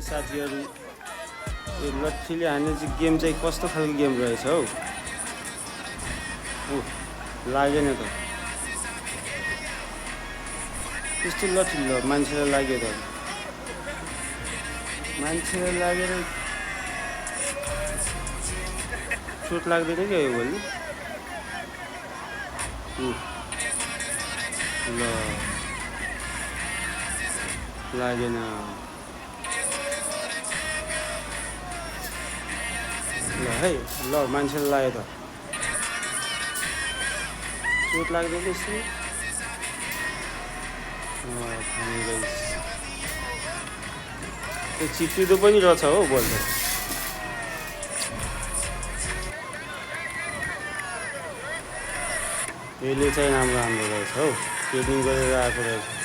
साथीहरू यो लट्ठीले हान्ने चाहिँ गेम चाहिँ कस्तो खालको गेम रहेछ हौ। लागेन त त्यस्तो लट्ठी। ल मान्छेलाई लाग्यो त मान्छेलाई लागेर चोट लाग्दैन क्या यो भोलि। ल लागेन। ल है ल मान्छेलाई लाग्यो त चोट लाग्दैन यसो। त्यो चिप्लिँदो पनि रहेछ हौ बल त। यसले चाहिँ राम्रो रहेछ हौ ट्रेनिङ गरेर आएको रहेछ।